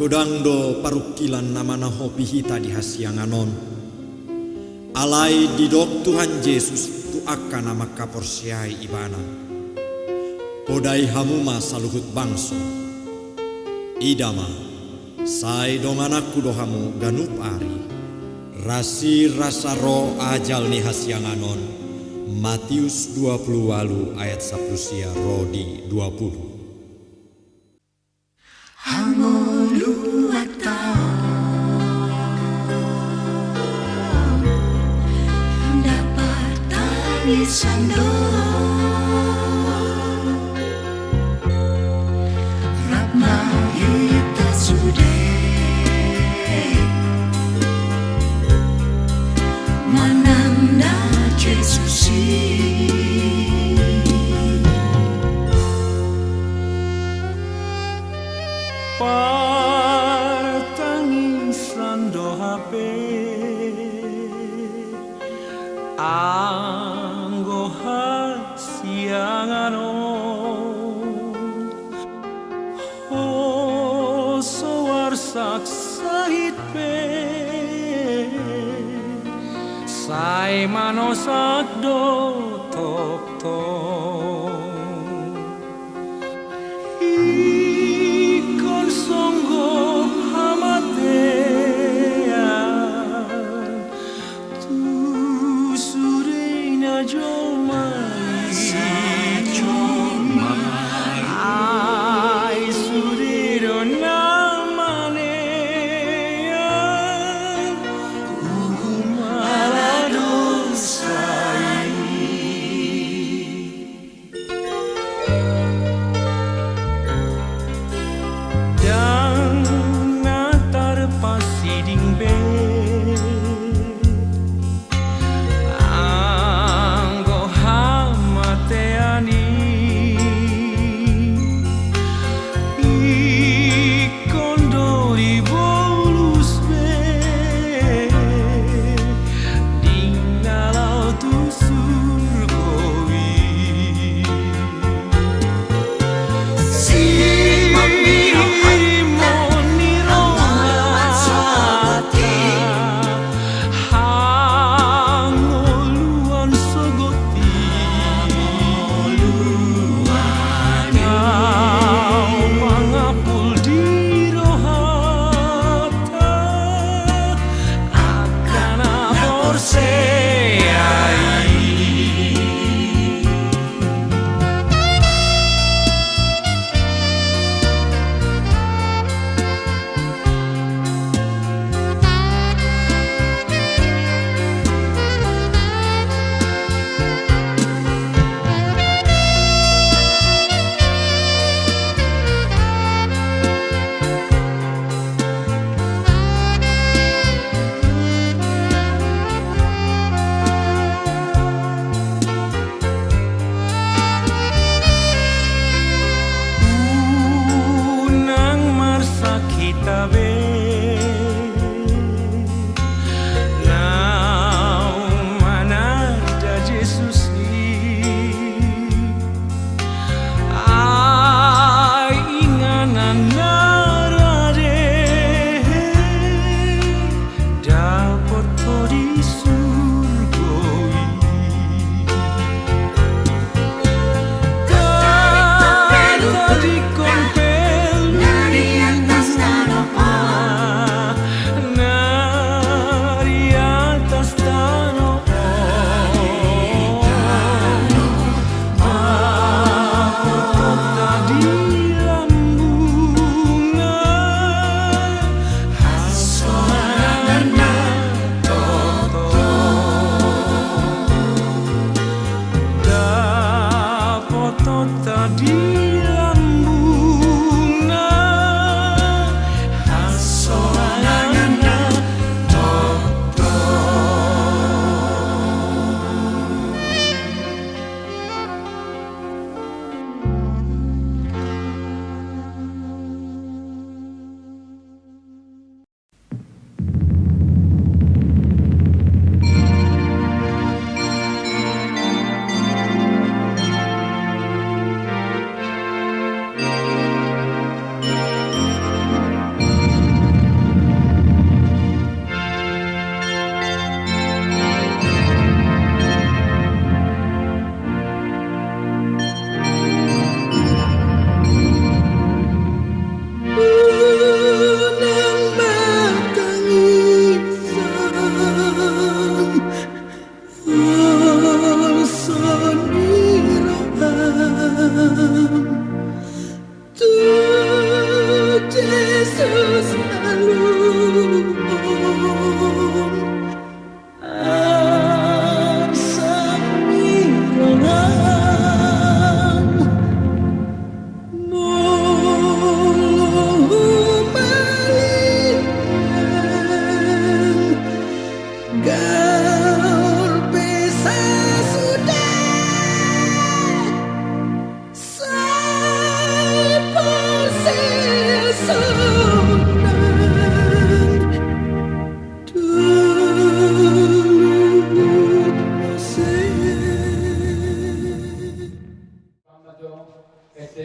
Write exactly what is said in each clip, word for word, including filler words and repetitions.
Godang do parungkilon na manahopi hita di hasiangan on. Alai didok Tuhan Jesus tu angka na mangkaporseai Ibana: Podai hamu ma saluhut bangso. Ida ma, sai dongananku do hamu ganup ari. Rasirasa ro ajal ni hasiangan on. Matius dua pulu ualu ayat sampulu sia ro di dua pulu. Hangoluan ta on, ndang partangisan do, rap ma hita sude mananda Jesus i. Partangisan do hape anggo hasiangan on. Ho so arsak sahit pe, sai manosak do tongtong. Ingkon songgop hamatean tu sudena jolma i. Ai sude do na manean uhum ala dosa i. Ndang na tarpasiding be anggo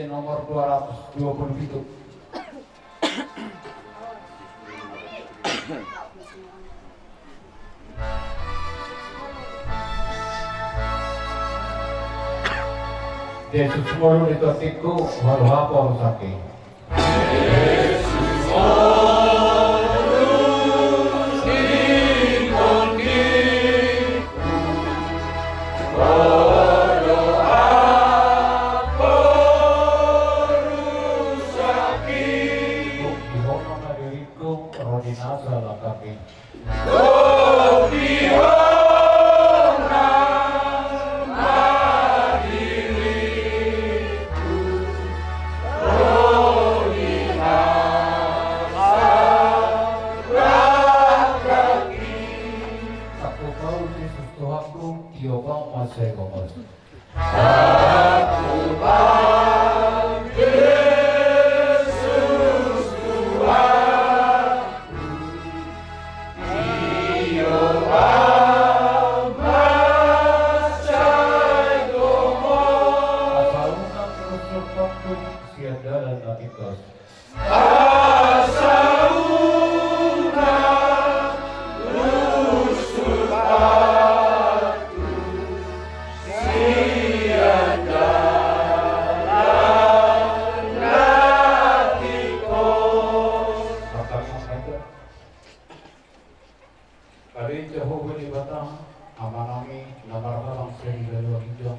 Nomor dua ratus dua puluh pitu. Jesus mulu di totikku, walau apa rusaknya. Sangkut Paulus, Jesus Tuhanku, tio bang masai gomos. Asa unang lusur pangkung sian dalan na pingkos. Asa unang lusur pangkung sian dalan na pingkos. Ale Jahowa Debata, Amanami na marhabang sari balo ginjang.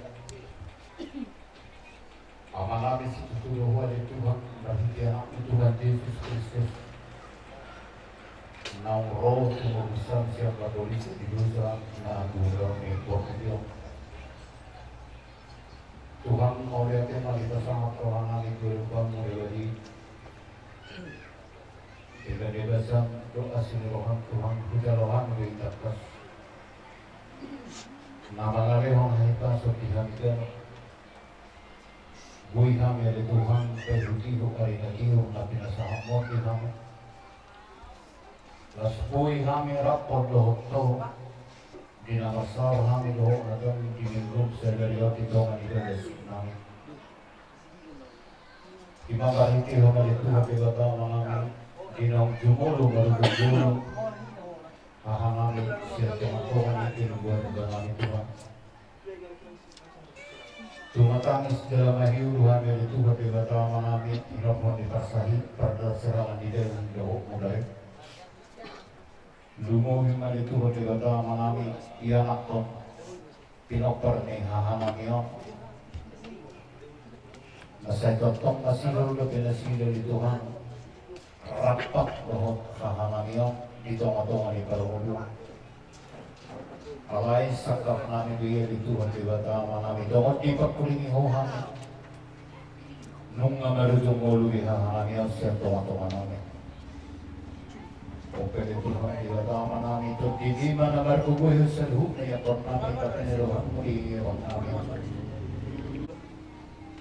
Amanami situtu do Ho ale Tuhan, marhite Anakmu Tuhan Jesus Kristus, naung ro tu murusan sian patolis di dosa na hula ni portibi on. Tuhan, mauliate ma dipasahat rohanami tu adopanMu Debata i. Deba-deba sam doa sini roham Tuhan, hujalo hami do i tangkas. Na mangalehon hahipason di hami ganup. Boi hami ale Tuhan, paihutihut ari na tio na pinasahatMu di hami. Las boi hami rap dohot Ho, di na marsaor hami dohot na gabe di minggu sadari on di tonga ni bagas nami. Ima marhite Ho ma ale Tuhan Debata Amanami, di naung jumolo marujung jolo hahanami sian tonga-tonga ni keluarga nami Tuhan. Tumatangis jala mahiu do hami ale Tuhan Debata Amanami, di na parsahiton, pardalan ni dalan dohot mudar. Lumobi ma ale Tuhan Debata Amanami, ianakhon pinompar ni hahanami on. Na sai tongtong nasida dope nasida ale Tuhan rap dohot hahanami on di tonga-tonga ni parngoluan. Alai sangkapnami do i ale Tuhan Debata Amanami, tongon dipangkulingi Ho hami. Nunga marujung ngolu di hahanami on sian tonga-tonganami. Ope ale Tuhan Debata Amanami, tondimi ma na margogoihon saluhutna ianakhonnami, tapi ni rohangmu di ianakhonnami.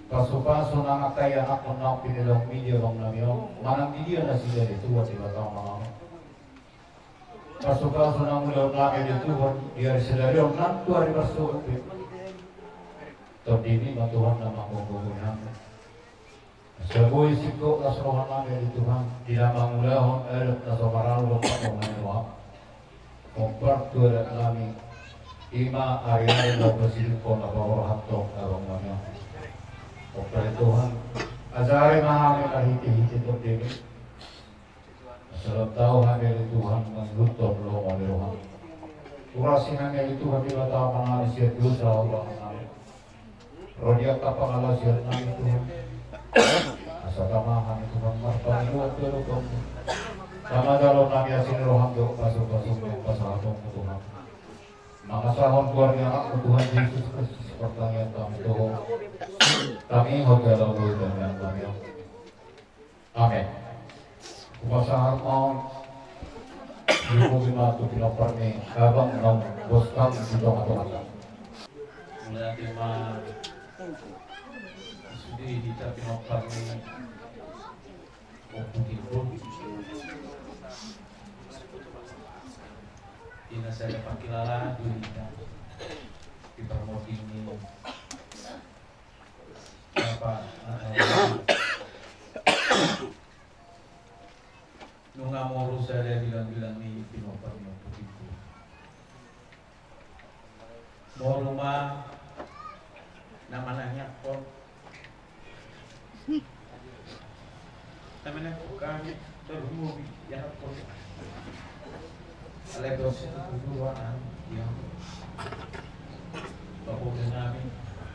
Pasu-pasu nang angka ianakhon naung pinilahonmi di ianakhonnami on, manang di dia nasida ale Tuhan Debata Amanami. Pasu-pasu nang ulaonnami ale Tuhan di ari sadari on nang tu ari marsogot pe. Tondimi ma Tuhan na manggogoihon hami. Asa boi singkop las rohanami ale Tuhan di na mangulahon adat na so maralu dohot na so maralu. Hombar tu adatnami, ima ari-ari na hupasidungkon na paborhathon adat nami on. Hombar Tuhan, ajari ma hami marhite-hite tondimi. Asa lam tau hami ale Tuhan mangihuthon lomo ni roham. Urasi hami ale Tuhan Debata Amanami sian dosa dohot hahanami. Ro di angka pangalaosion nami Tuhan. Asa tama hami Tuhan marpangidoan tu adopanmu. Tama jalo nami asi ni roham dohot pasu-pasum na pasahatonmu Tuhan. Mangasahon goar ni Anakmu Tuhan Jesus Kristus partangiangan nami tu Ho. Hami Ho jalo boi tangiang nami on. Amen. Hupasahat ma on. Lumobi ma tu pinompar ni abang naung bostan di tonga-tonga. Mauliate ma sude di hita pinompar ni Ompu Timbul. Di na sada pangkilalaan do hita di parmonding ni Bapa, Anak, Molo ma na manangiangkon, na manangiangkon hami, terus mubi ya hakon. Alai dos itu dulu anak yang bapak dan kami,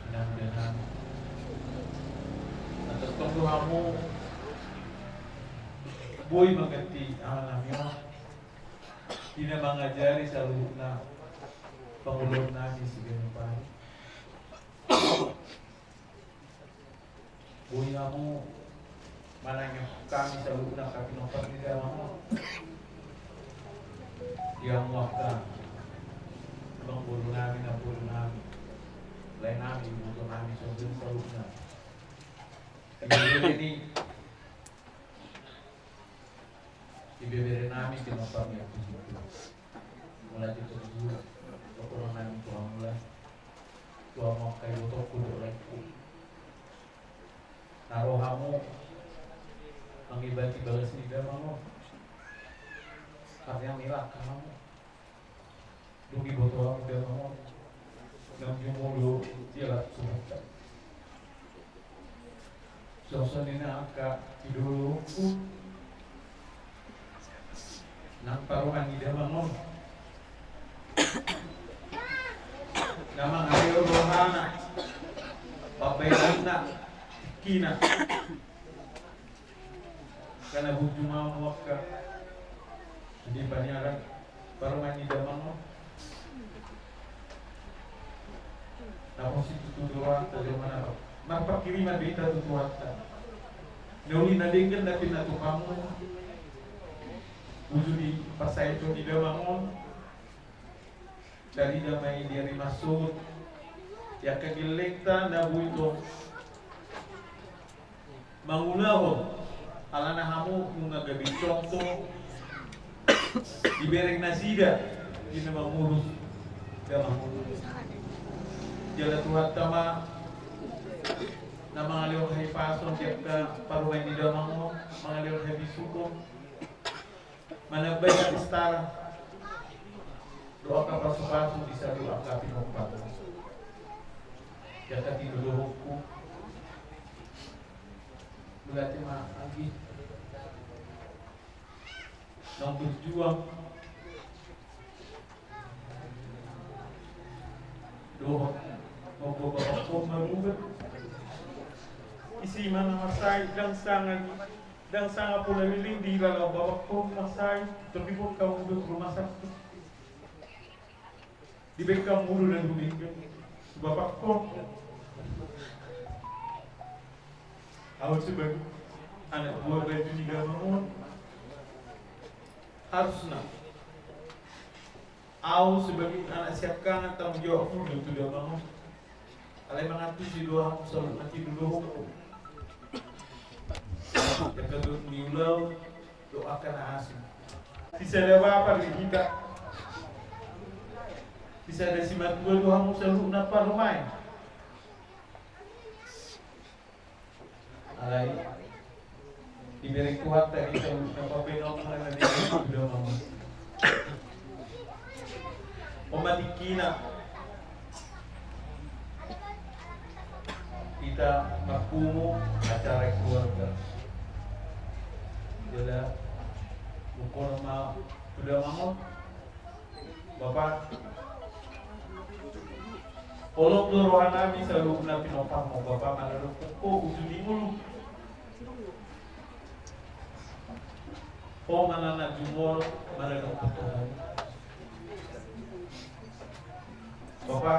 inang dan kami. Nah, terus tunggu kamu boi mengganti anak nami. Di na mangajari saluhutna panguluan nami siganup ari. Boi hamu manangiangkon hami saluhutna angka pinompar ni damang on. Di hamu angka amangboru nami, namboru nami, lae nami, iboto nami, songon i saluhutna. Di bere ni Ibebere nami, pinompar ni Ompu Situ. Mulai tu tujuh, pokokna nami tu hamu lah. Tu hamu angka ibotongku dohot laengku. Na ro hamu mangibati bagas ni damang on. Karna milak hamu. Dung diboto hamu damang on, naung jumolo dialap Tuhanta. Songon i nang angka di dolokku, nang parumaen ni damang on, na mangalehon rohana, pambahenanna, tingkina. Karna bujung ma hamu angka sude paniaran parumaen ni damang on. Na pos i tutu rohanta jolma na marpangkiriman do hita tu Tuhanta. Na uli na denggan na pinatupa hamu, bujur di parsahiton ni damang on. Tarida ma i di ari masuhut, di angka gellengta na boi tong mangulahon, alana hamu nunga gabe contoh dibereng nasida di na mangurus damang on. Jala Tuhanta ma na mangalehon hahipason di angka parumaen ni damang on, mangalehon habisuhon. Manambai hapistara dohot angka pasupasu di saluhut angka pinompar. Jaka tinuduhonku, berarti ma anggi naung berjuang dohot mamboan bapak on marhobas. Isi ma na marsahit, ndang sanga, ndang sanga pola leleng diilala bapak on marsahit, tor diboan hamu tu rumah sakit. Dibaen hamu na dumenggan tu bapak on. Ahu sebagai anak buah baju di damang on, harusna ahu sebagai anak siangkangan tanggung jawabku do tu damang on. Alai mangantusi do ahu saluhut na tinuduhonku. Jaka dohot niula on dohot angka na asing. Sisada bapa do hita. Sisada simatua do hamu saluhutna parumaen. Alai dibereng Tuhanta hita na papenaon na di damang on. On ma tingkina hita marpungu acara keluarga. Jala mungkin ma tu damang on. Bapa, holong do rohanami saluhutna pinomparmu, Bapa, manadok ho uju ni ngolu. Ho ma na jumolo manadok ho. Bapa,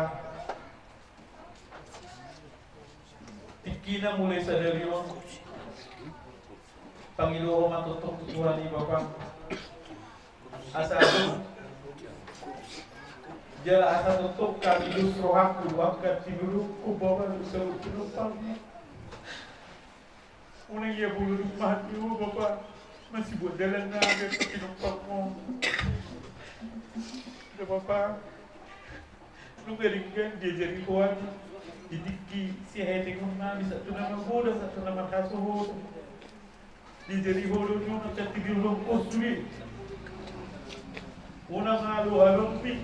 tingkina mulai sadari on, pangido ho ma tongtong tu Tuhan i Bapa. Asa adong jala asa tongtong gabe dos rohangku, angka tinurukku Bapa, saluhut pinompar. Unang ia buluduk mati ho Bapa, masibuat dalan nami angka pinomparmu. Ida Bapa, nunga denggan diajari ho hami di tingki sihatengon nami, sahat tu na magodang, sahat tu na marhasohotan. Diajari ho do nunga angka tinurukmu sude. Unang alo-alo mi.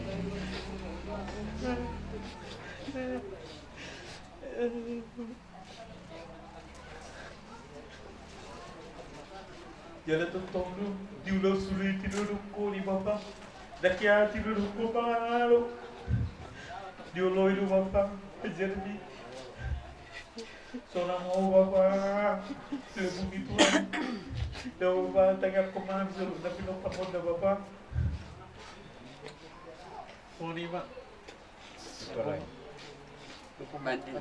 Jala tongtong do, di ulaon solu i tilodokkon i Bapa. Ndang hea tilodokkon pangalo. Dioloi do Bapa, ajar ni. Sonang ma ho Bapa, tu bumi Tuhan. Dao Bapa, tangiangkon ma hami saluhutna pinompar-Mu on da Bapa. Songon i ma. Hukuman di.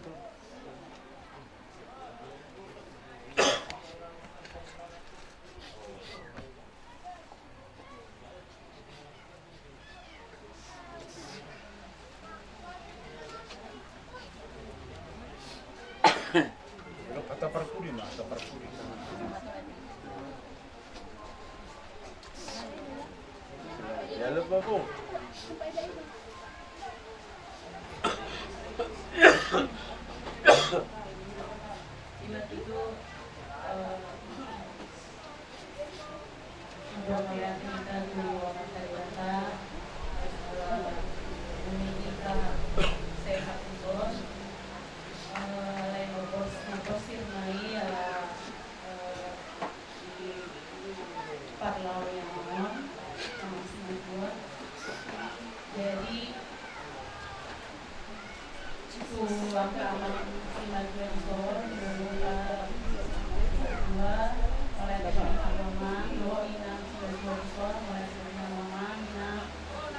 Kata parpudi na, kata parpudi. Ya, lupa, Bu. Ima tutu, eh, Buat melihat kita dulu, mata di mata, eh, bumi kita sehat terus. Eh, lain opos, opos sih, mai, eh, di parlawan yang on, sama si Buat. Jadi, tu angka anak si Maria Sol, dua, mulai dari Amang, dua inang si Maria Sol, mulai dari Amang, inang,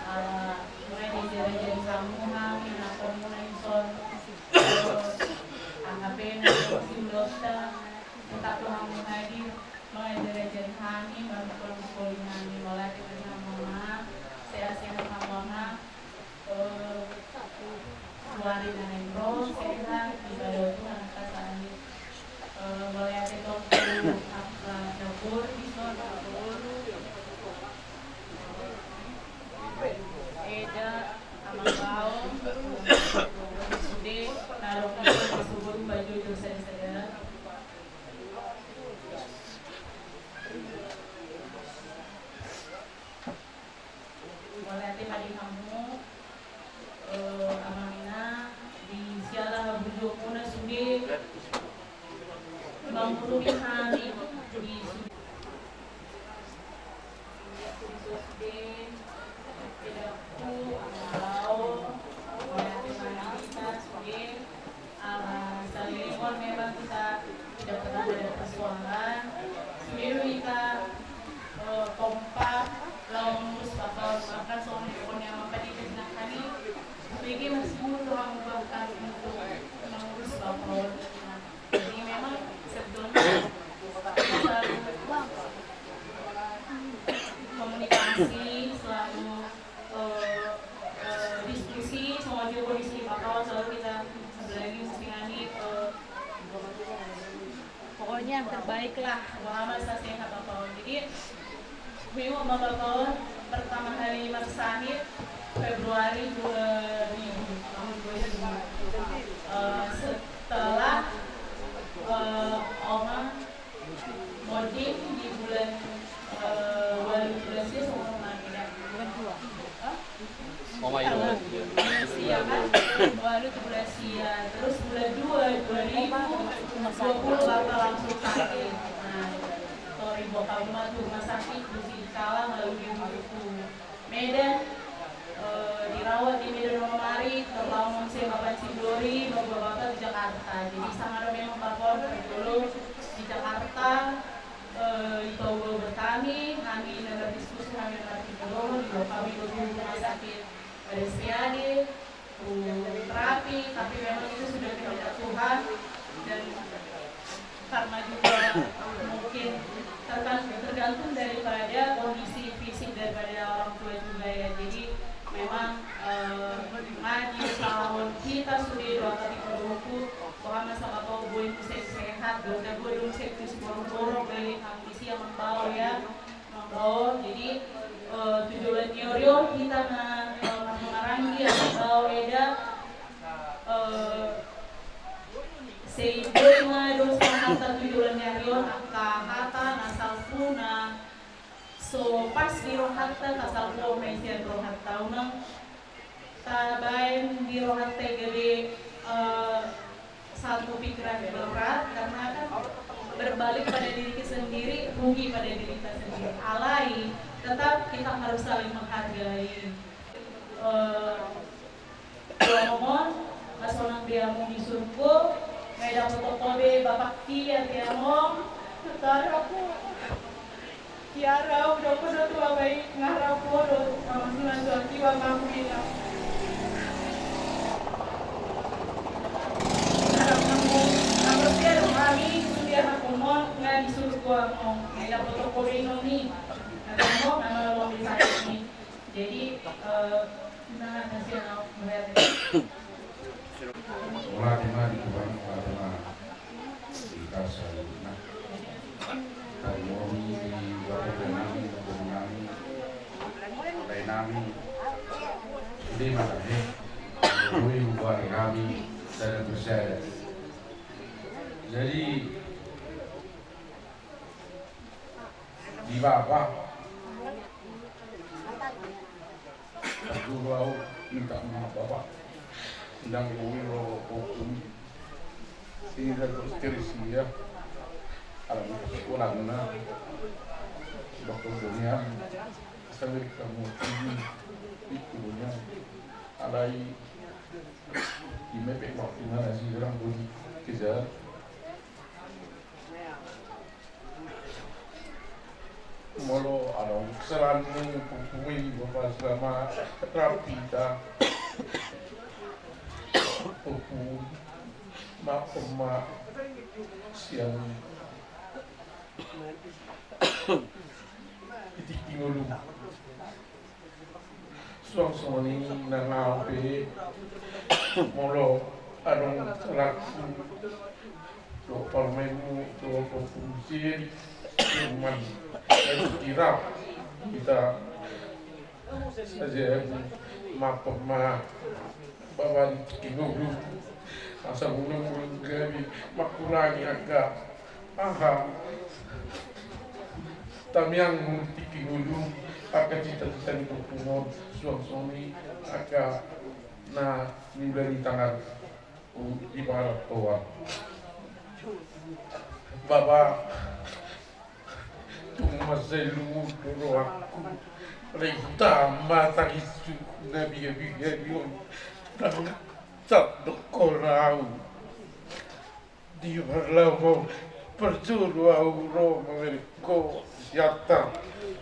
ala, mulai dari Raja di Sambuhang, inang, komuna Inson, terus angka pena, si Ulosta, tetap Tuhan hadir, mengajar-ajari hami, memperpulih hami, melatih hami, sehat-sehat hami, eh, keluarga yang ro, sehat, ibadah Tuhan kasari. Eh, mulai ate tongku, apa, dapur, di sana, Eda, Amang Bao, sude, taruh, subur, baju, dosa, dosa. Mauliate ma di hamu, eh, amang inang, di siala haburjuonmuna sude mangurupi hami di sude. Sude, Edakku, Amang Bao, mauliate ma di hita sude. Ah, saleleng on memang kita tidak pernah ada persoalan. Sude do hita, eh, kompak laho mangurus bapa on, bahkan songon didok ni amang pandita di nangkaning, bege ma sungkun rohamu bahkan untuk mangurus bapa on. Nah, jadi memang sebetulnya kita selalu komunikasi, selalu eh, eh, diskusi, songon i jolo kondisi di bapa on, selalu kita, apalagi musim ini, eh, pokoknya yang terbaik lah. Wah, masa sehat bapa on. Jadi, memang bapa on pertama kali marsahit Februari dua ribu, tahun dua ribu. Eh, setelah, eh, oma monding di bulan, eh, walu bulan sia, songon on, bulan dua. Hah? Oma i do bulan sia. Bulan sia kan? Walu tu bulan sia. Terus bulan dua, dua ribu dua puluh, bapa langsung sakit. Nah, tor dibawa ke rumah, tu rumah sakit, terus dikala, lalu dirujuk tu Medan, eh, dirawat di Medan Onomari, terlalu mengusir Bapak Sidori, bawa Bapak ke Jakarta. Jadi, sama ada memang Bapak dulu di Jakarta, eh, di Togo bertani, kami dengar diskusi, kami dengar di Togo, di kami dulu rumah sakit R S P A D, terapi, tapi memang itu sudah kehendak Tuhan, dan karena juga mungkin tergan-, tergantung daripada kondisi fisik daripada orang tua juga, ya. Jadi memang, eh, ngaji salahon hita sude dua kali berhukum, Tuhan masa bapa boi muse sehat, dua kali boi muse tu si borok-borok dari kami si yang membawa, ya. Mangkaon, jadi, eh, tu joloan ni ari on hita na, eh, marhaha maranggi, Amang Bao, Eda, eh, sai boi ma dos hata tu joloan ni ari on, angka hata na salpu na so pas di rohanta, tasalpu ma i sian rohanta, unang Tabaen di rohanta gabe, eh, satu pikiran, berat, karena kan berbalik pada diri kita sendiri, rugi pada diri kita sendiri. Alai, tetap kita harus saling menghargai. Eh, Tua Momon, nga sonang be hamu di surgo, nga idapothon ho be bapakki, atia mong. Tara. Kiara, udah podo tu abai, ngarap podo, maksudna tu aki, bapakku bilang. Ngarap nang, ngarap dia dong kami, sudah aku mau, nga di surgo aku, nga idapothon ho be inong ni. Atia mong, nga mau bisa ni. Jadi, eh, Mauliate ma di Tuhan, mauliate ma di hita saluhutna. Tarlumobi di bapak nami, bapak nami, bapak nami. Sude ma tahe. Boi hubuat hami sada persada. Jadi, di bapa. Parjolo ahu minta maaf bapa. Ndang boi ro hukum. Sehingga terus terus ia. Alam sekolahna. Dokter dunia. Sampai kamu itu dunia. Alai. Di mepet waktu mana sih orang bodi kejar. Molo adong kesalahanmu, pupui, bapa selama rapi ta. Pupui, maaf, maaf. Siang. Titik ngolu. Suang songon i nang ahu pe, molo adong salahku dohot parumaenmu dohot pungsian, cuman ayo kirap hita saja, maaf ma bapa di tinggi ngolu, asa molo molo gabe mangkurangi angka Aha. Tamiang molo tinggi ngolu, angka cita-cita ni pungpung on, suang songon i angka na niula ni tangan di pangarantoan. Bapa, tung mansai lungun do rohangku, alai hutahan ma tangishu na biga-biga i on, ndang sandok hona ahu. Di parlamu parjolo ahu ro mamereng ho siatar.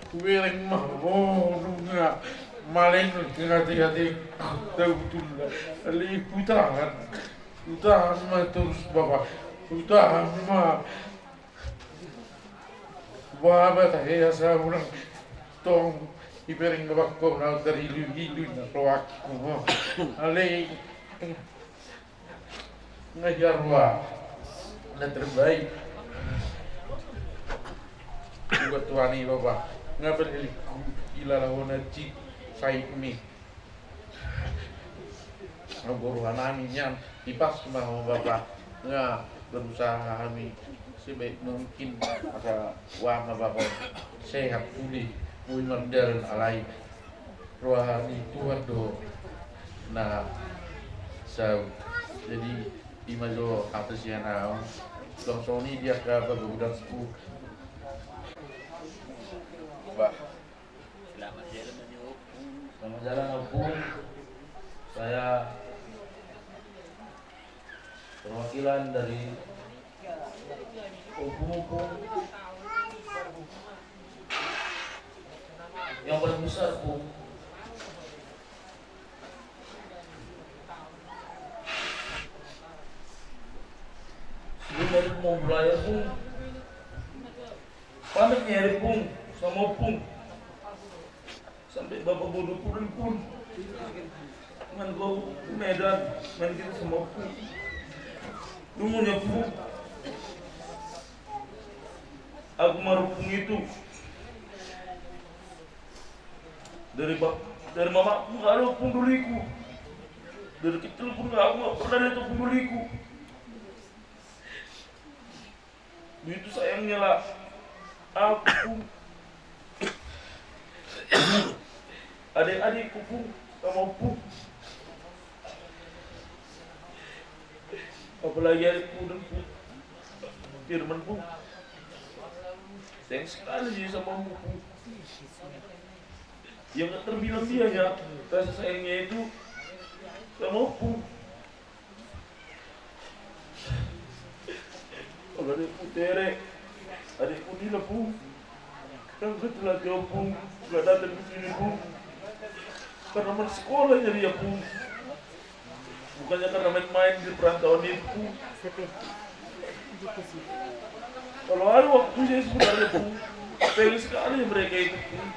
Hubereng ma ho nunga maleng hate-hate sabotulna. Alai hutahan, hutahan ma torus bapa, hutahan ma. Bapa tahe asa unang tong dibereng bapa ho na tarilu-ilu na rohangku. Alai Nga hea roha na terbaik. Buat Tuhan i bapa, nga berheliku ilala hona cik saik mi. Nga boru hanami nian, ipas ma ho bapa, nga berusaha hami sebaik mungkin asa uang ma bapa sehat pulih, boi mardalan alai. Roha ni Tuhan do na saut. Jadi ima jo hata sian ahu. Langsung ni dia ke apa gudangku. Bah. Selamat jalan, Ompung. Selamat jalan, Ompung. Saya perwakilan dari Ompung-ompung yang paling besar, Pung. Sebelum aku mau belajar, Pung, pamit ni ari, Pung, sama Ompung. Sampe bapa bodo pulun pun manggau Medan, main kita sama Ompung. Dulu ya, Pung. Aku marupung itu dari bap-, dari mama pun gak ada pun duriku. Dari kecil pun gak, aku gak pernah lihat pun duriku. Begitu sayangnya lah aku, Pung. Adik-adikku, Pung, sama Ompung. Apalagi adikku, Pung. Firman, Pung. Sayang sekali dia sama Ompung, Pung. Ya, nggak terbilang dia, ya, rasa sayangnya itu sama Ompung. Kalau adikku Tere, adikku Nina, Pung. Kan kebetulan dia, Pung, nggak datang ke sini, Pung. Karena masih sekolah jadi ya, Pung. Bukannya karena main-main di perantauan itu, Pung. Kalau ada waktu saya sebenarnya, Pung, pengen sekali mereka itu, Pung.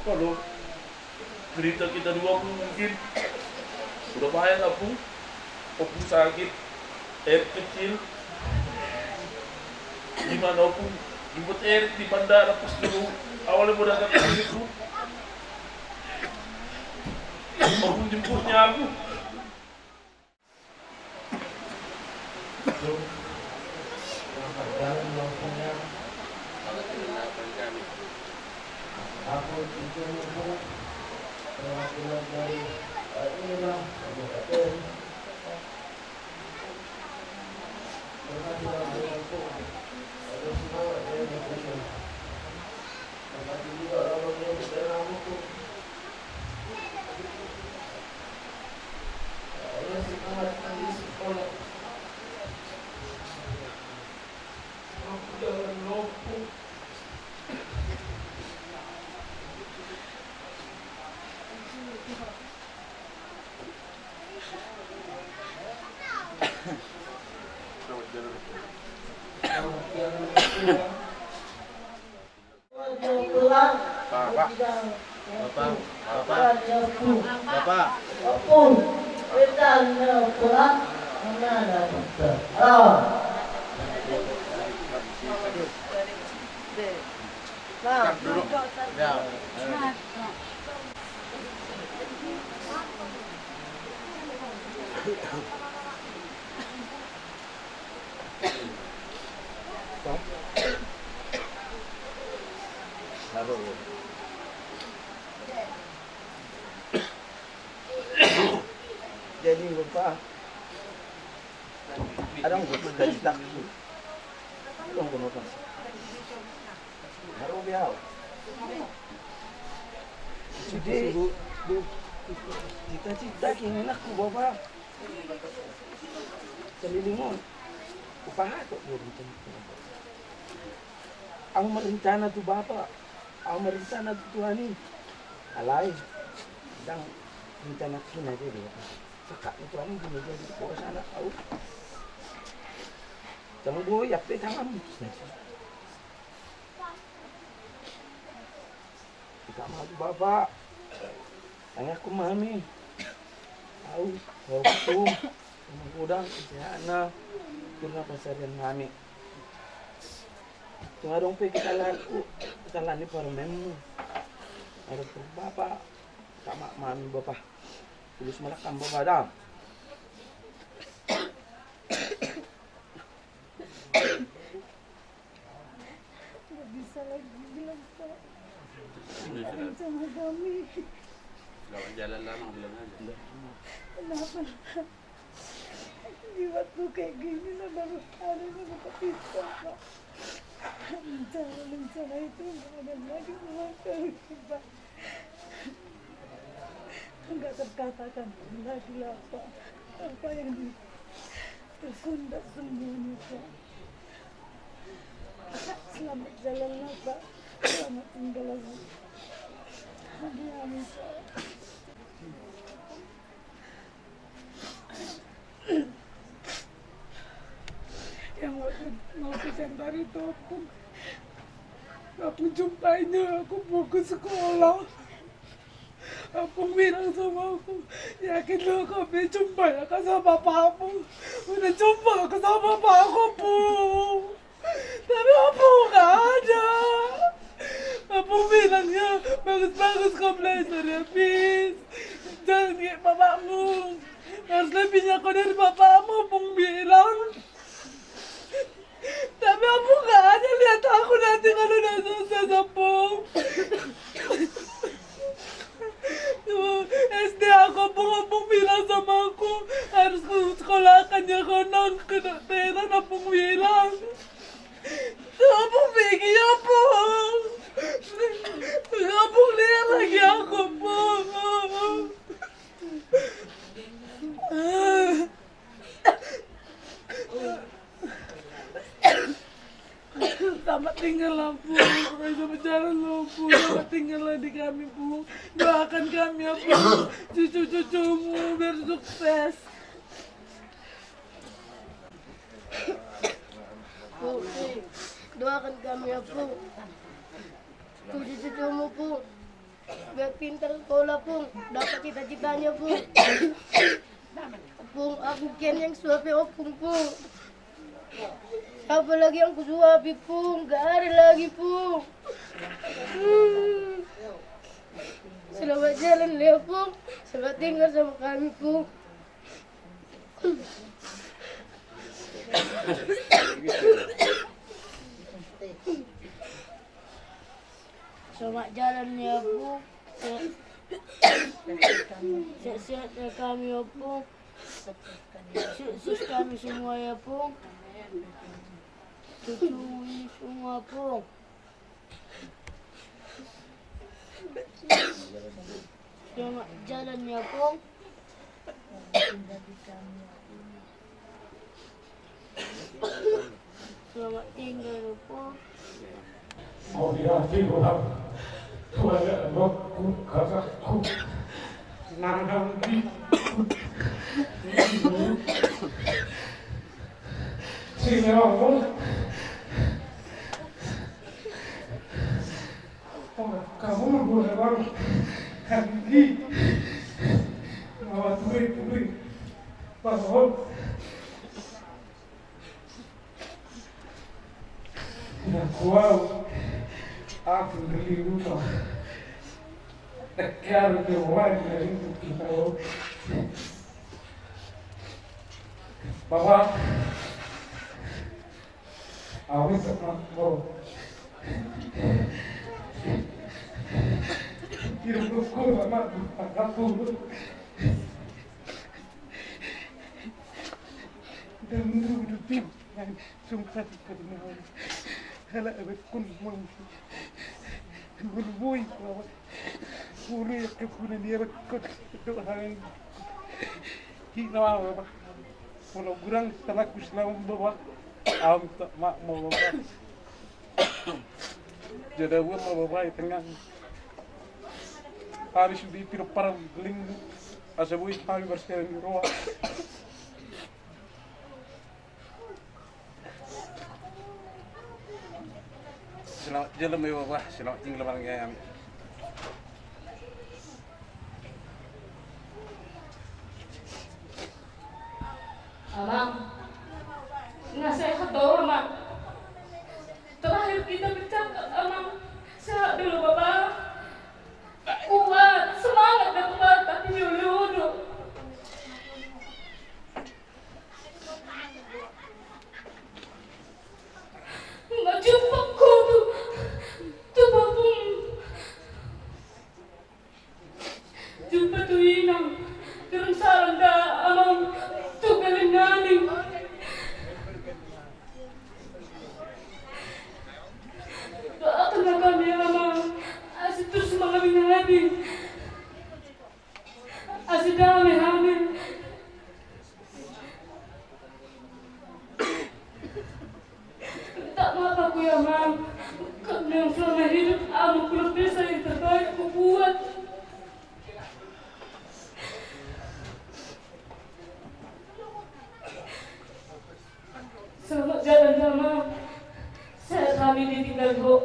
Kalau cerita kita dua, Pung, mungkin udah banyak lah, Pung. Ompung sakit, air kecil. Gimana, Ompung? Jemput Erik di bandara pas dulu. Awalnya mau datang ke sini, Pung. Ompung jemputnya aku. Aku itu, Pung, perwakilan dari, eh, inilah, Kabupaten. Bapak. Bapak. Bapak. Bapak. Bapak. Bapak. Duduk. Ya. Jadi, Bapak, ada nggak cita-cita? Ada nggak, Bapak? Haro be au. Sude, cita-cita, keinginanku, Bapak. Saleleng on, upahato do rencana. Au marencana tu Bapa, au marencana tu Tuhan i. Alai ndang rencana hina be, Bapa. Sangkap ni Tuhan i di meja di kuasa anak au. Jangan boi ape tanganmu. Hita ma tu Bapa. Tangiangkon ma hami. Au, Ompung, Amangboru, ise hana, tung na pansarian hami. Tung adong pe kesalahanku, kesalahan ni parumaenmu. Adong pe Bapa, hita ma hami, Bapa. Tulus ma lakam, Bapa, da. Nggak bisa lagi bilang, Pak. Sudah, sudah. Sama kami. Lawan jalan lama bilang aja. Kenapa? Jiwaku kayak gini, sama hari ini buka pisau, Pak. Rencana-rencana itu nggak ada lagi sama sekali, Pak. Nggak terkatakan lagi lah, Pak. Apa yang di-, tersendat semuanya, Pak. Selamat jalan lah, Pak. Selamat tinggal lagi. Amin, amin, Pak. Yang waktu mau ke Sentari itu, Ompung, Ompung jumpainya, aku mau ke sekolah. Ompung bilang sama aku, "Yakin lo kau be jumpa ya kan sama papamu?" Udah jumpa aku sama papaku, Ompung. Tapi Ompung nggak ada. Ompung bilangnya, "Bagus-bagus kau belajar ya, Pis. Jangan kayak bapakmu. Harus lebihnya kau dari bapakmu," Ompung bilang. Tapi Ompung nggak ada lihat aku nanti kalau udah sukses, Ompung. Tuh, S D aku, Ompung, Ompung bilang. Tinggallah, Pung. Selamat jalan lo, Pung. Selamat tinggallah di kami, Pung. Doakan kami ya, Pung. Cucu-cucumu biar sukses. Pung, doakan kami ya, Pung. Cucu-cucumu, Pung. Biar pintar sekolah, Pung. Dapat cita-citanya, Pung. Pung, aku kian yang suapi ompung, Pung. Siapa lagi yang kusuapi, Pung? Gak ada lagi, Pung. Hmm. Selamat jalan, Leo, Pung. Selamat tinggal sama kami, Pung. Selamat jalan ya, Pung. Se-, sehat-sehat ya kami ya, Pung. Sukses kami semua ya, Pung. Cucu ini semua, Pung. Selamat jalan ya, Pung. Selamat tinggal, Pung. Mauliate roham tu anakku, kakakku, nanangku. Sinamon. Ora kamu dua orang. Handi. Mawa ture-ture. Bangun. Na kuau. Aku ngeliru to. Tegar di wajah itu kita. Bapak. Awe sama ko. Hidup ko sama aku. Dan dulu hidup. Sumpah di kau. Hala awe kun mong. Bulu bui ko. Bulu ya kepuna dia rekod. Doang. Hina apa? Molo gurang talaku selama bawa. Am tak mak mau bawa. Jadi gue mau bawa di tengah. Harus di piro parang geling. Asa bui kami bersih di roa. Selamat jalan ya, Bapak. Selamat tinggal, Bang, ya. Amang, nasehat do, Amang. Terakhir kita bercakap, Amang. Sehat dulu, Bapak. Kuat, semangat, Bapak. Tapi dulu, dulu. Nga jumpa ho tu, tu Papung. Jumpa tu inang, terus salam da amang tu galing nami. Doakan ma hami amang, asa terus mangabing-abing. Asa dame hami. Minta maaf aku ya, Mang. Karena yang selama hidup aku belum bisa yang terbaik kubuat. Selamat jalan, Amang. Sehat hami ditinggal ho.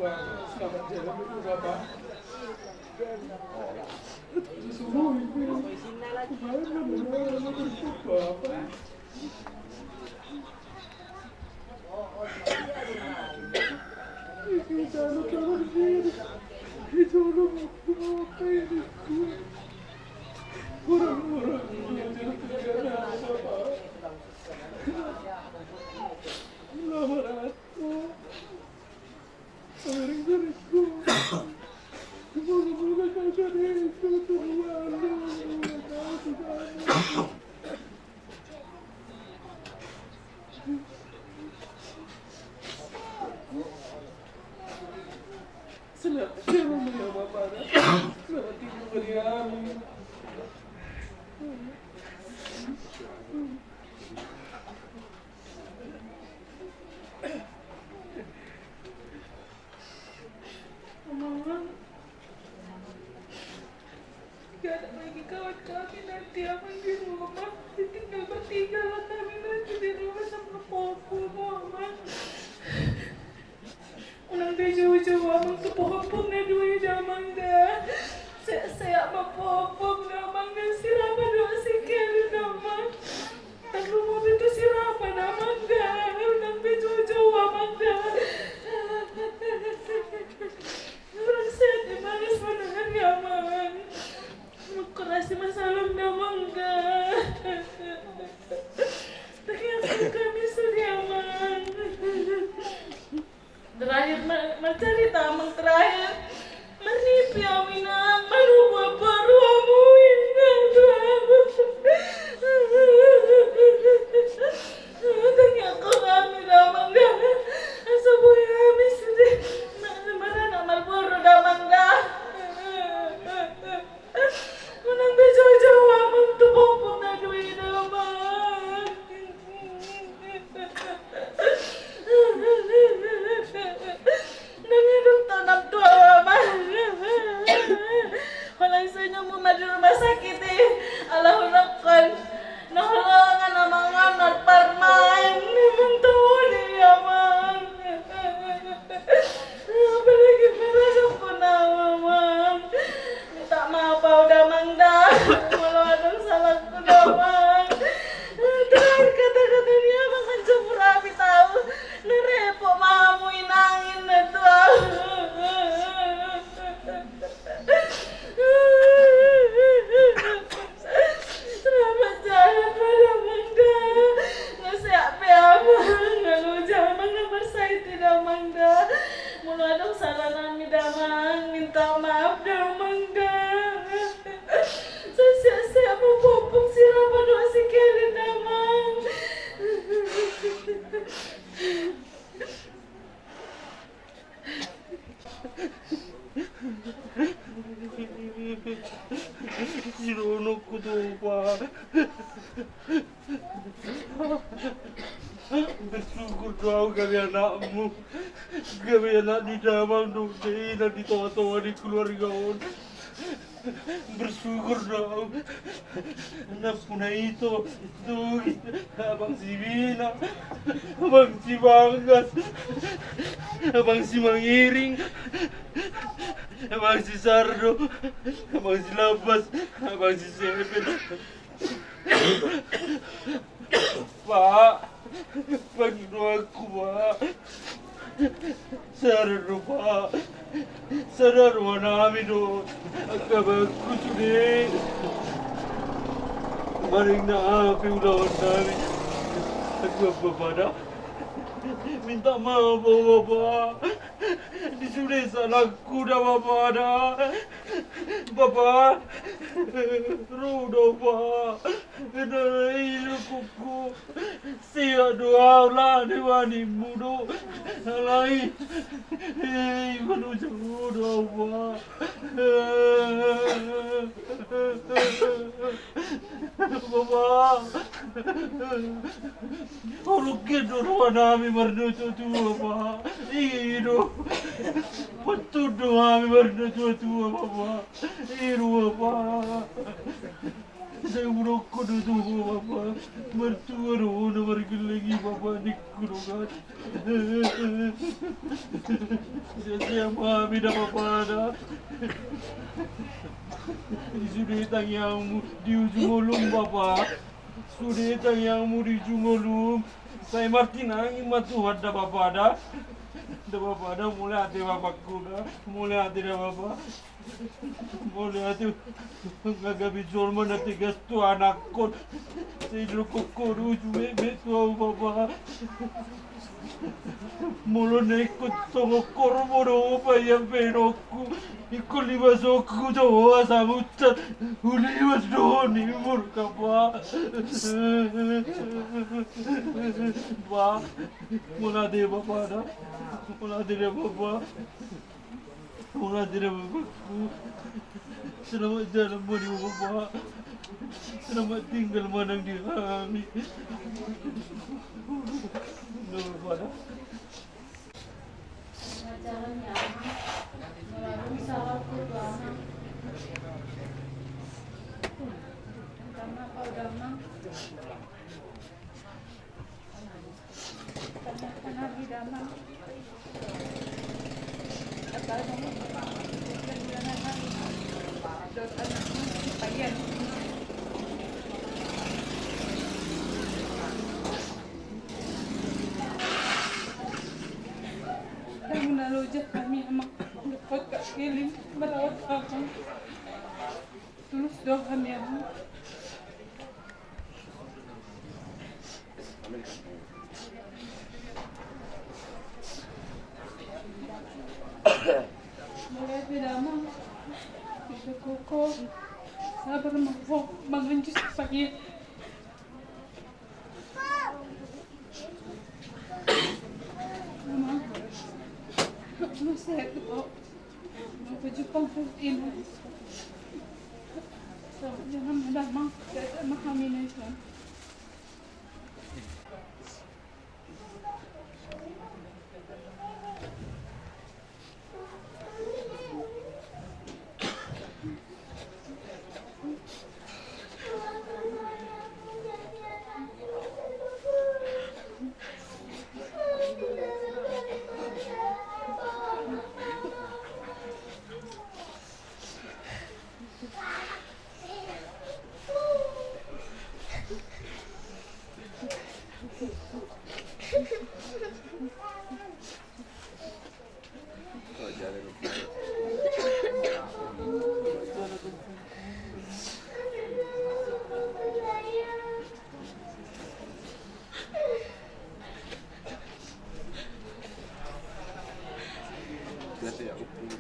Selamat jalan, Bapak. Sungguh ini, kemarin, Bapak. Selamat tidur, Mama. Selamat tidur, Mama. Mama. Gak ada lagi kawan kami nanti, Amang, di rumah. Ditinggal bertiga lah kami nanti di rumah sama Popo, Amang. Unang be joujou, Amang, tu Popo na dua i, Amang, da. Sehat-sehat ma Popo, Amang, da. Si Rama dohot si Kevin, Amang. Tarlumobi tu si Rama, Amang, da. Unang be joujou, Amang, da. Unang sehat i, Amang, sebenarnya, Amang. Mengkurasi masalah, Amang, da. Tapi aku kami sedih, Amang. Terakhir ma-, mancarita, Amang, terakhir. Marnipi au, Inang, manogunogu boru hamu, Inang, tu ahu. Tangiangkon hami, Amang, da. Asa boi hami sude ma-, maranak marboru, Amang, da. Unang be joujou, Amang, tu Popo na dua i, Amang. Nang adong tonam tu ahu, Amang. Holan so inummu ma di rumah sakit i. Ala hudok on na holongan, Amang, on marparmaen. Memang tau di, Amang. Apalagi maranak pun, Amang. Minta maaf au, Amang, da. Molo adong salahku, Amang. Terakhir kata-kata ni Amang kan campur api, tau. Na repot ma hamu, Inang, ninna tu ahu. Selamat jalan ma, Amang, da. Nga sehat be Amang, nga loja Amang, nga marsahit i, Amang, da. Molo adong salah nami, Amang, minta maaf, Amang, da. Sai sehat-sehat ma Popo, si Rama dohot si Kevin, Amang. Sidohononku, Tupa. Bersyukur do ahu gabe anakmu, gabe anak ni damang dohot ina di tonga-tonga ni keluarga on. Bersyukur do ahu. Nampuna ito, ito, Abang Sibina, Abang Sibanggas, Abang Simangiring, Abang Sisardo, Abang Silambas, Abang Sisepen. Pak, pangidoanku, Pak. Sada do, Pak. Sada do rohanami dohot angka abangku sude. Maning na aha pe ulaon nami, anggo Bapa da, minta maaf, Bapa. Di sude salahku da, Bapa da. Bapa, ro do, Bapa. Enda i do kuku. Sehat do ahu, alani animu do. Alai, eh, manusa do ahu, Bapa. Bapa. Holong do rohanami marnatua-tua, Bapa. I do. Patut do hami marnatua-tua, Bapa. I do, Bapa. Sai hudok do tu ho, Bapa. Martua do ho na margelleng i, Bapa, ningku do kan. Sai, sai ma hami da, Bapa, da. Di sude tangiangmu di ujung ngolum, Bapa. Sude tangiangmu di ujung ngolum. Sai martinangi ma Tuhan da, Bapa, da. Da, Bapa, da, mauliate, Bapangku, da. Mauliate da, Bapa. Mauliate. Nga gabe jolma na tegas tu anakkon. Sai didok ho do uju metmet tu ahu, Bapa. Molo na ingkon songon horbo do ho paiang bahenonku, ingkon libasonku do ho asa muncat, hulimas do ho nimbur, Bapa. Ba, mauliate, Bapa, da. Mauliate da, Bapa. Mauliate da, Bapangku. Selamat jalan ma di ho, Bapa. Selamat tinggal ma nang di hami. Selamat jalan ya, Amang. Mauliate, salam tu Amang. Karena kau udah, Amang. Dang na loja hami, Amang, dapot kak kilim merawat Amang. Tulus do hami, Amang. Mauliate da, Amang. Bisa koko. Sabar ma ho manganjus pagi. Amang. Lu sehat kok. Mau ke Jepang tuh, Ina. Sama jangan ada, Mang. Gak ada, Mang, kami nih, Mang.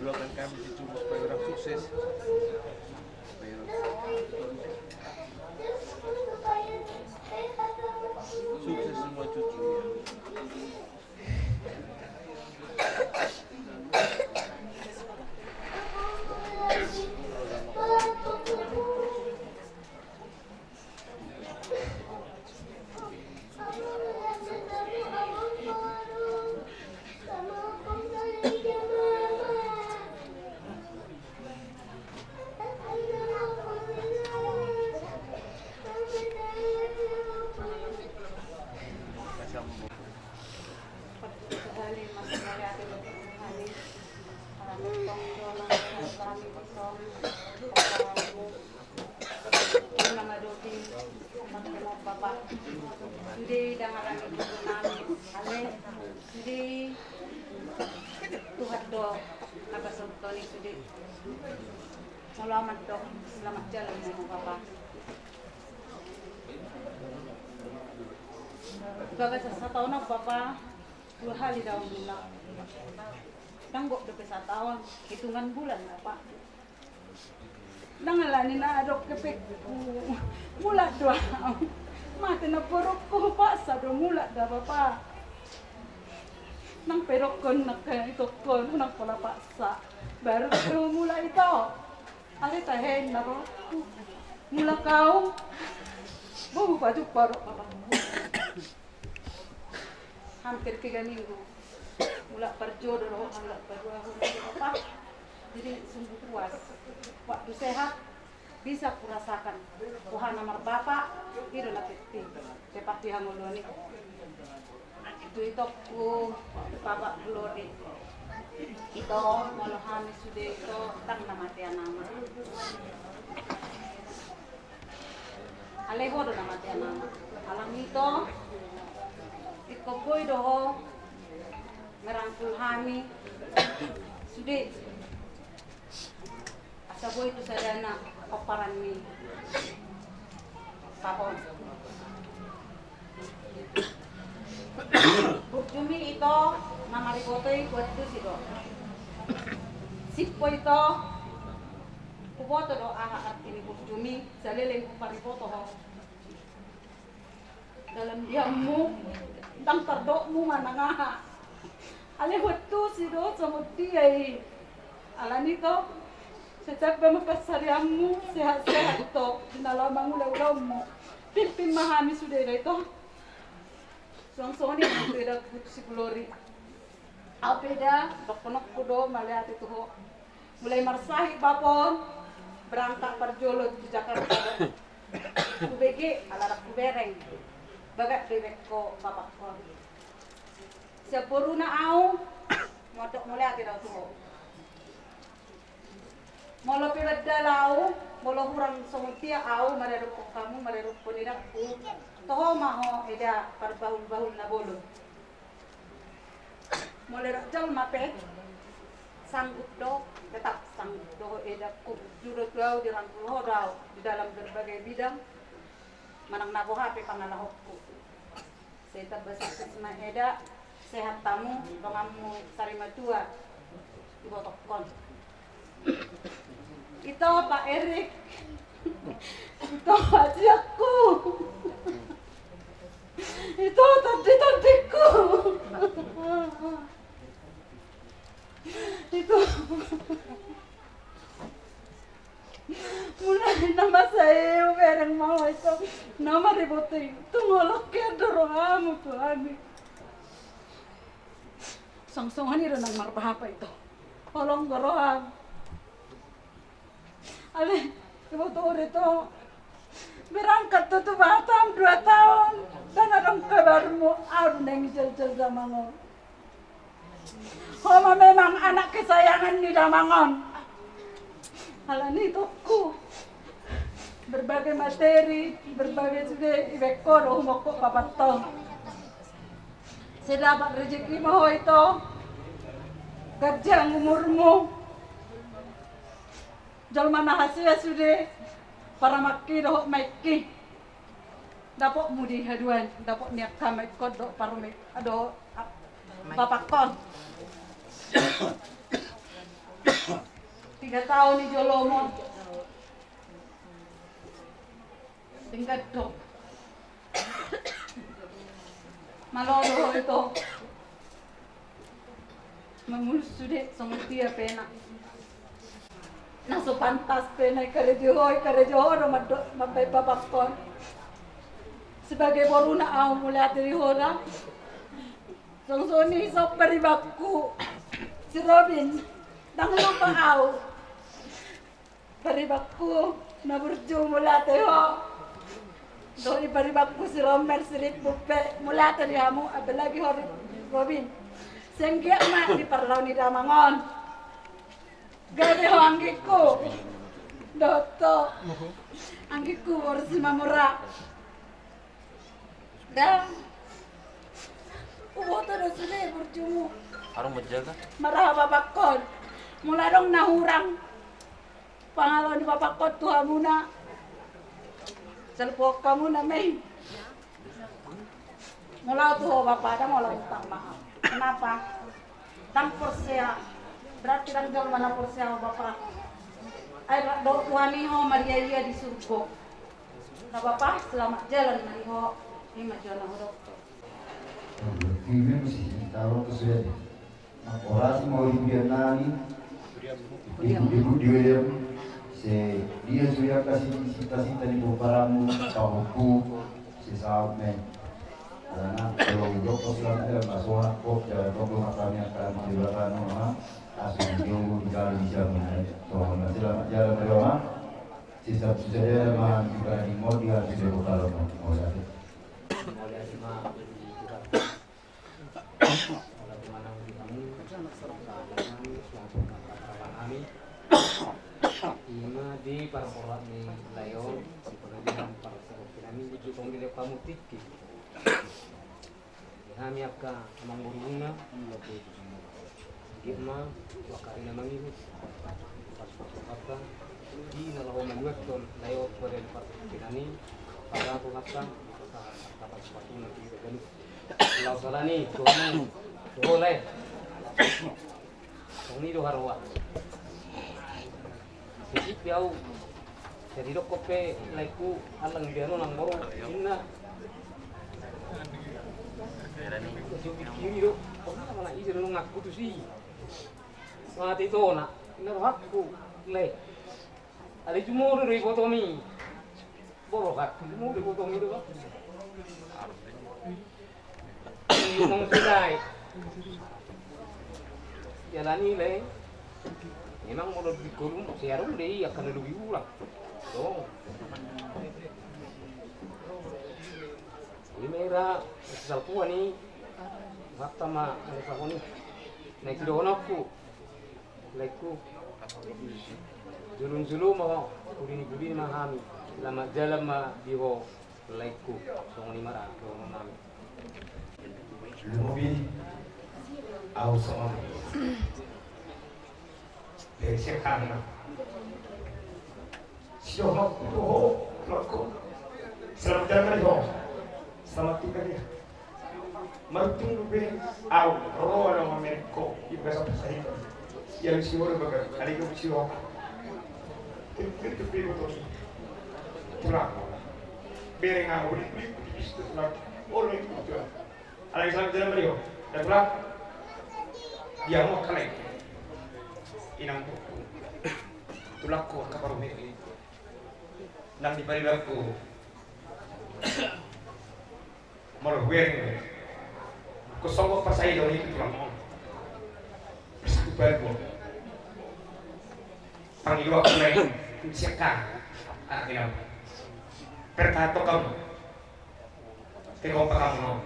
Doakan kami cucu, supaya orang sukses. Supaya orang sukses semua cucu. Sude dang alani turunan, ale sude Tuhan do na pasahathon i sude. Molo au mandok, selamat jalan ma ho, Bapa. Di bagasan sataon on, Bapa, dua hali do au mulak. Dang gok dope sataon, hitungan bulan, Bapa. Dang alani na adong hepengku, mulak do au. Mate namborungku, paksa do mulak da, Bapa. Nang pe dokkon, nang pe dokkon, nang pola paksa. Baru do mulak ito. Ale tahe na ro. Mulak au. Bau baju parok, Bapa. Hampir tiga minggu. Mulak parjolo dohot mulak paduahon, Bapa. Jadi sungguh puas. Waktu sehat, Bisa kurasakan, huhana marbapa, i do na penting, tepat di hangoluan i. Itu itokku, bapa Glori. Ito, molo hami sude ito, ndang na mate anakna. Alai ho do na mate anakna. Alani ito, ingkon boi do ho merangkul hami sude. Asa boi tu sadana pomparan ni papa on. Burjumi ito na mariboto i huantusi do. Sippo ito huboto do aha arti ni burjumi, saleleng hupariboto ho. Dalam diammu, ndang tardokmu manang aha. Alai huantusi do songon dia i. Alani ito, sai tamba ma pansarianmu, sehat-sehat ito, di na laho mangula ulaonmu. Pimpin ma hami sude da ito. Suang songon i ma tu edangku tu si Glori. Au pe da, dohononku do mauliate tu ho. Mulai marsahit bapa on, berangkat parjolo tu Jakarta. Hubege, ala ndang hubereng. Bagat do ibege ho bapangkon. Sian boruna au, mandok mauliate do au tu ho. Molo pe bandal au, molo hurang songon dia au, maradophon hamu, maradophon edangku, toho ma ho eda parbahul-bahul na bolon. Molo didok jolma pe, sanggup do, tetap sanggup do ho edangku, jujur do tu au, dirangkul ho do au di dalam berbagai bidang, manang na boha pe pangalahonku. Sai tamba sukses ma eda, sehat hamu, donganmu sari matua, ibotongkon. Ito Pak Erik. Ito hasianku. Ito tondi-tondingku. Ito. Mulai na masa i hubereng ma ho ito. Na mariboto i. Tung holong hian do rohamu tu hami. Suang songon i do nang marbahapa ito. Holong do roham. Alai, iboto do ito. Berangkat ho tu Batam dua taon. Ndang adong kabarmu, au do naeng ijaljal damang on. Ho ma memang anak kesayangan ni damang on. Alani itokku. Berbagai materi, berbagai sude ibege ho do humongkop bapanta on. Sai dapat rejeki ma ho ito. Ganjang umurmu. Jolma na hasea sude. Parumaenki dohot maenki. Dapotmu di haduan, dapot ni angka maengkon dohot parumaen, dohot bapangkon. Tiga taon di jolom on. Denggan do. Malo do ho ito. Mangulus sude songon dia pe na. Na so pantas pe na ikarejo ho, ikarejo ho do mandok mambaen bapangkon. Sebagai boruna au mauliate di ho da. Songon i so paribanku. Si Robin. Ndang lupa au. Paribanku na burju mauliate ho. Dohot i paribanku si Romer si Rippu pe mauliate di hamu apalagi ho Robin. Sai anggiat ma di parlao ni damang on. Gabe ho anggingku. Dohot ho anggingku boru Simamora. Da. Huboto do sude burjumu. Arung menjaga. Marhaha bapangkon. Molo adong na hurang. Pangalaho ni bapangkon tu hamuna. Saluhut hamuna ma i. Molo tu ho bapa da molo minta maaf. Kenapa? Ndang porsea. Berarti ndang jolma na porsea ho bapa. Ai dohot Tuhan i ho mariaia di surgo. Na bapa, selamat jalan ma di ho. I ma jo na hudok. Ini mesti taruh ke sini. Orasi mau di dia nani. Ibu-ibu di dia. Se dia sudah kasih cinta-cinta di bongkaranmu, pahompu, se saut nih. Karena kalau udah kau selamat jalan, masuk kok jalan kau belum akan yang akan di belakang, nah. Asli jauh di dalam di zaman, nah. Tolong, nah, selamat jalan, Rio, nah. Sisap sisada ma di bani modi harus dibokal modi. Mauliate ma di Tuhan. Ala tumanang di hamu, selamat nami, selamat nami. Ima di parpora ni lae on, di pengadilan parpora nami, di jukong di lepamu tiki. Di hami angka amangboruna, gema, wakarina mangihut, pas-pas-pasa, di na laho manuathon, lae on pada di parpora nami, pada tu hata, angka pas-pasuna di ganup. Laos alani, tu hamu, tu ho lae. Songon i do haroa. Sisip pe au. Jadi dokkon pe laengku, allang dia nonang moro, inna. Jadi pikiri do, oh, mana isi nonang aku tu si. Mati tona, inna rohakku, lae. Ada cuma do ibotomi. Bolo, Pak. Mau dibotomi do, Pak. Nang sidai. Jalani lae. Memang molo di kolom, siarung dei, akan lebih ulang. Dong. Ima ira, sisal kuan i. Fakta ma, ada sahoni. Na itu dohononku. Laengku. Jolo-jolo ma ho, pudi ni pudi ma hami. Selamat jalan ma di ho, laengku. Songon i ma ra, dohonon nami. Lumobi, au songon. Dari sekarang. Sidohononku tu ho, laengku. Selamat jalan ma di ho. Selamat tinggal ya. Maruntung dope au, ro adong mamereng ho, iba sapa sahit. Ia misi ho do bagas, alai gabe misi ho. Tinggal dope iboto. Tulang. Bereng au, ulik-ulik, tipis tu tulang. Olo, itu tulang. Alai selamat jalan ma di ho. Dan tulang. Dia mau kalai. Inang buku. Tulangku, angka parumaenku. Nang di paribanku. Molo hueng. Kosong do pasahiton i tu tulang on. Satu balbo. Pangidoan hueng. Siakka. Anak inang. Pertahaton hamu. Kekompakan hamu.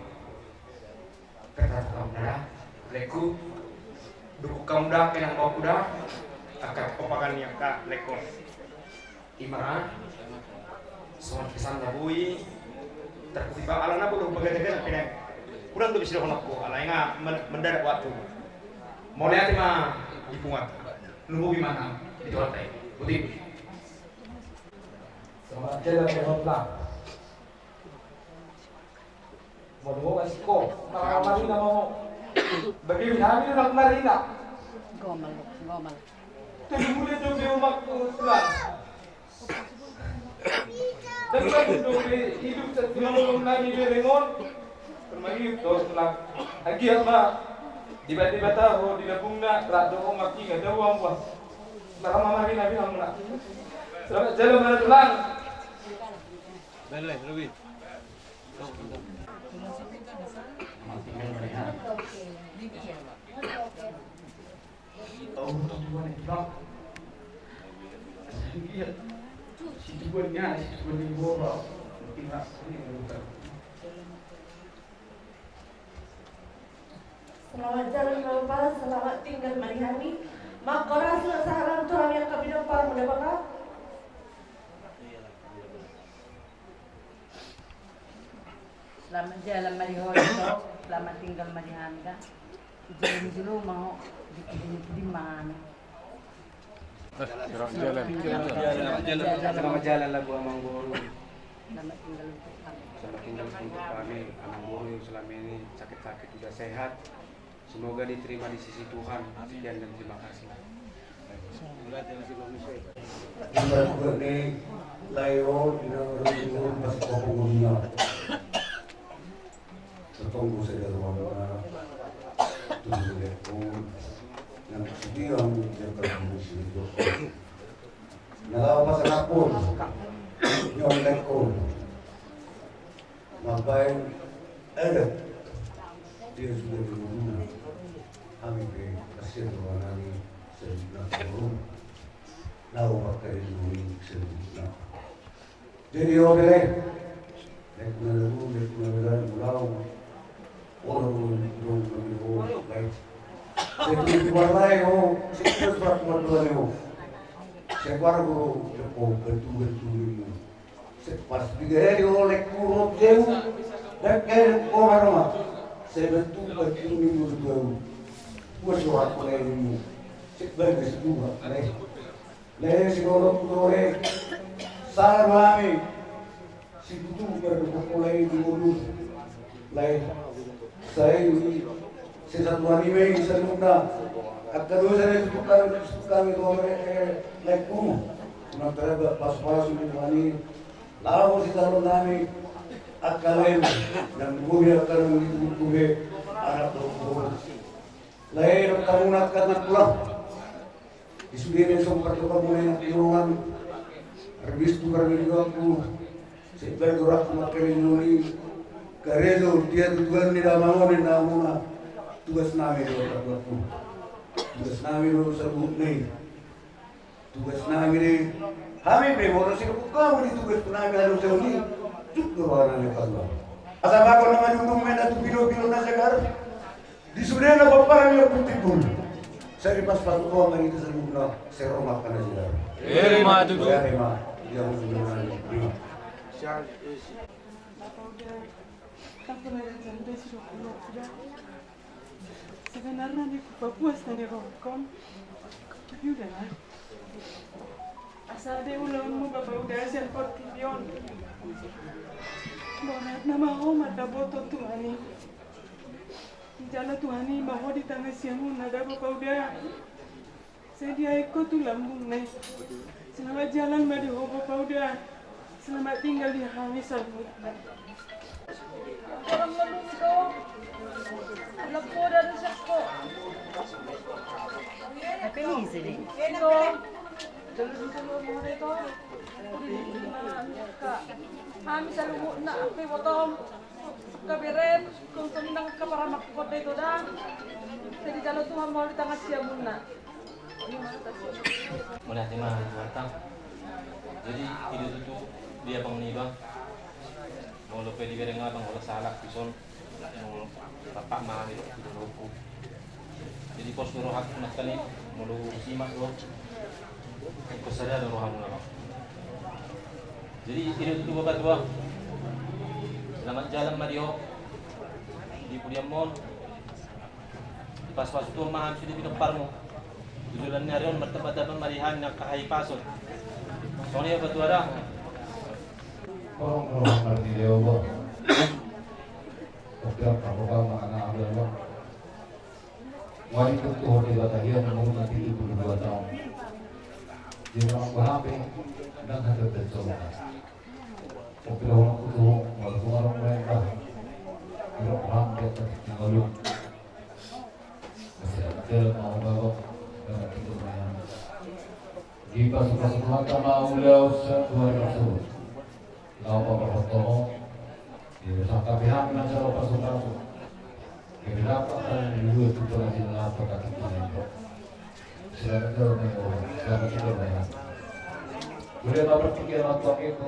Pertahaton hamu na da. Laengku. Dukung hamu da, inang, baoku da. Angka kekompakan ni angka laengku. Ima ra, songon pesan na boi tarkutip, alana bolo bagada-gada pe nang. Kurang do be sidohononku, alai nga men-, mendadak waktu. Mauliate ma di punguanta. Lumobi ma nang di Tuhanta i. Boti. Selamat jalan, selamat pulang. Molo ho, asik ho, marhaha marina ma ho. Bagi hami nang marina. Gomal, gomal. Tolu bulan dope omakku tulang. Dan tolu bulan dope hidup satiap malam nami bereng on. Permai to tulang. Anggiat ma dibaen Debata ho di lambungna, rap dohot omak i nga dao ambuan. Marhaha marina be hamuna. Selamat jalan ma tulang. Belle, lebih. Selamat jalan ma, selamat tinggal ma di hami. Mangkorasi saharan tu hami angka pinompar muna baka. Selamat jalan ma di ho, selamat tinggal ma di hami da. Jolo-jolo ma ho, di pudi ni pudi ma hami. Selamat jalan. Selamat jalan lagu amangboru. Selamat tinggal untuk kami. Selamat tinggal untuk kami, amangboru yang selama ini sakit-sakit sudah sehat. Semoga diterima di sisi Tuhan. Sekian dan terima kasih. Kita juga nih, layo, di dalam rumah, pas kau pengguna. Setonggo saja ruangna. Tuhan lihat pun. Yang setia menjaga kamu sendiri. Nalawa pasang akun. Nyontek pun. Mambaen adat dia sudah di rumah. Kami pe kasihan roha nami sedang di rumah. Laho markarejo ni saluhutna. Jadi oke, lae. Lae, kuna lagu, lae, kuna lagu, lagu. Olo, olo, olo, olo, lae. Setu itu balai, oh, setu surat kuat balai, oh. Sebar, oh, oh, bantu, bantu, oh. Pas digaji oleh kurop jeu, dan kaya kau harma. Saya bantu, bantu ni mulut bau. Gua surat pelayanmu. Sebagai sebuah, lae. Lae, sigolo kutore. Salam hami. Sibutu baru kepulai di mulut. Lae. Sai, sesatuan i ma i saluhutna. Angka dosa na ditutup kami, ditutup kami, doa mereka, eh, lae, kumu. Unang terabak pas-pas di Tuhan i. Laho sijalo nami, angka lae, dan bohi angka na di tubuh, anak dohot boru. Lae, dohot hamu angka na tulang. Di sude na so pardohot hamu na inang tu inongan, rebis tu parmingguanku, sebar gorak tu mangkarejo ni, karejo dia tu Tuhan ni damang on na hamuna, tugas nami do, pardohotku. Tugas nami do saluhutna i. Tugas nami do i. Hami pe molo sirupuk hamu di tugas nami, alu jauh ni. Juk do roha nami, pardohot. Asa bagon na madungdung ma na tu pilo-pilo na segar. Di sude na paparan ni putih pun. Sai dipas-pas Tuhan ma di saluhutna, sai ro ma angka na segar. Eri ma tutu. Eri ma. Dia mau sebenarnya. Terima. Apa udah? Apa udah? Sebenarna di Papua sendiri rokon. Tapi udahlah. Asa adong ulaonmu Bapa Uda sian portibi on. Borat nama ho mata boto Tuhan i. Jala Tuhan i ma ho di tangga siamun ada Bapa Uda. Sai diaek ho tu lambungna i. Selamat jalan ma di ho Bapa Uda. Selamat tinggal di hami saluhutna. Hami saluhutna, angka ibotom, angka berem, tongtong nang angka paramak, kota itu dah. Jadi jalo Tuhan mau di tangga siamunna. Mauliate ma di Tuhanta. Jadi, i do tutu di abang niba. Molo pe dibereng abang, holan sahalak dison. Molo tapak ma di dohotku. Jadi, pos do rohangku nangkin i, molo simak do. Ingkon sada do rohamuna, bang. Jadi, i do tutu, Bapak Tua. Selamat jalan ma di ho. Di pudianmon. Dipas-pas Tuhan ma hami sude pinomparmu. Tu joloan ni ari on martamba-tamba ma di hami angka hahipason. Songon i, Bapak Tua, da. Tolong, tolong, martiri, ya Allah. Setiap apa-apa, makna Allah, Allah. Wali ketua di Batavia, umur nanti tujuh puluh dua tahun. Dia orang berhape, dan ada betul. Oke, orang ketua, orang tua, orang lain, dah. Orang paham, dia tak tinggal. Masih ada, mau bawa, dan tidak main. Di pasu-pasu Tuhanta ma ulaon sahat tu ari Minggu. Laho paparhatohon. Di sangkap pihak na jalo pasu-pasu. Kami dapat dan dua tu pengajian apa kaki kita. Silakan jalo, silakan jalo. Boleh bapak tiga nonton itu.